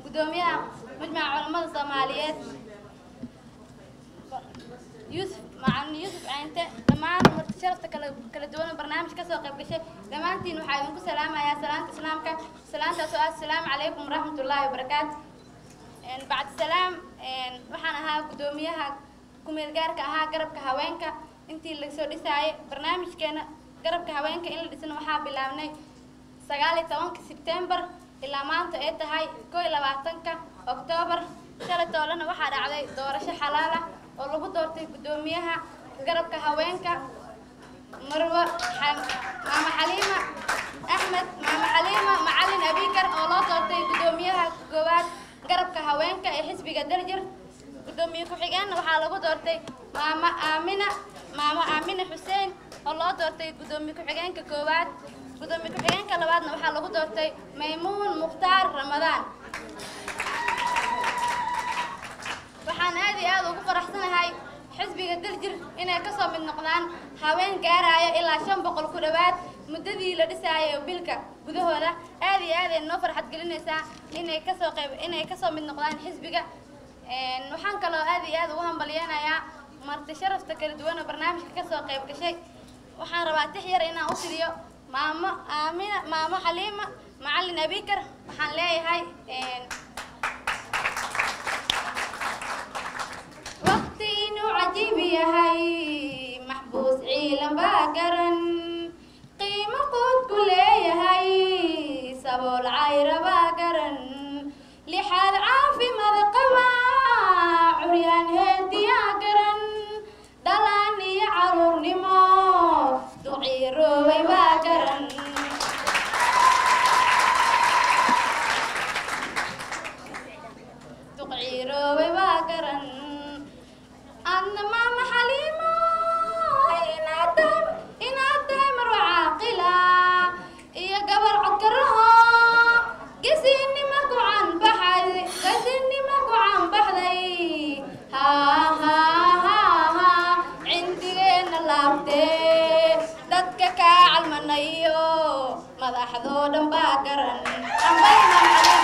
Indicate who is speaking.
Speaker 1: Gudoomiyaha Majmaca Culamada Soomaaliyeed Yuusuf Macalin Yuusuf Caynte, dhammaan marti sharafta kala duwan oo barnaamij ka soo qayb gashay, dhammaantiin waxaa idinku salaamayaa salaanta Islaamka, salaantaas oo ah asalaamu calaykum waraxmatullaahi wabarakaatu. Bacdi salaam, waxaan ahaa guddoomiyaha kumeel gaarka ahaa garabka haweenka intii lasoo dhisaayay barnaamijkeena. Garabka haweenka in la dhisana waxaa bilaabnay 19-ka Sebtembar ilaa maanta ay tahay 21-ka Oktoobar. Shalay toolana waxaa dhacday doorasho xalaal ah oo lagu doortay guddoomiyaha garabka haweenka, Marwa Maama Xaliima Axmed, Maama Xaliima Macalin Abikar, oo loo doortay guddoomiyaha koowaad garabka haweenka ee xisbiga Daljir. Guddoomiye ku-xigeenna waxaa lagu doortay Maama Aamina, Maama Aamina Xuseen, oo loo doortay guddoomiye ku-xigeenka koowaad. Guddoomiye ku-xigeenka labaadna waxaa lagu doortay Maymuun Mukhtaar Ramadaan. Waxaan aad iyo aad ugu faraxsanahay xisbiga Daljir inay kasoo mid noqdaan haween gaaraya ilaa 500 ku dhowaad muddadii la dhisaayo bilka gudahooda. Aad iyo aad ay noo farxad gelinaysaa inay kasoo mid noqdaan xisbiga. Waxaan kaloo aad iyo aad ugu hambalyeynayaa marti sharafta kala duwan oo barnaamijka kasoo qayb gashay. Waxaan rabaa tix yar inaan u tiriyo Maamo Aamina, Maamo Xaliima Macalin Abikar. Waxaan leeyahay: waqti inuu cajiib yahay maxbuus ciilan baa garan, qiimo quud ku leeyahay sabool cayra baa garan, lixaad caafimaad qaba curyaan heediyaa garan, dhalaan iyo caruurnimo duciiroobay baa garan, duqciiroobay baa garan. Adna Maama Xaliimo, inaad tahay marwa caaqila iyo gabar codkaraho gesinima ku canbaxay, gesinima ku canbaxday, haa haa haa haa, cindigeenna laabtee dadka kaa calmanayo madaxdoo dhan baa garan. Ambay Maama Xaliimo.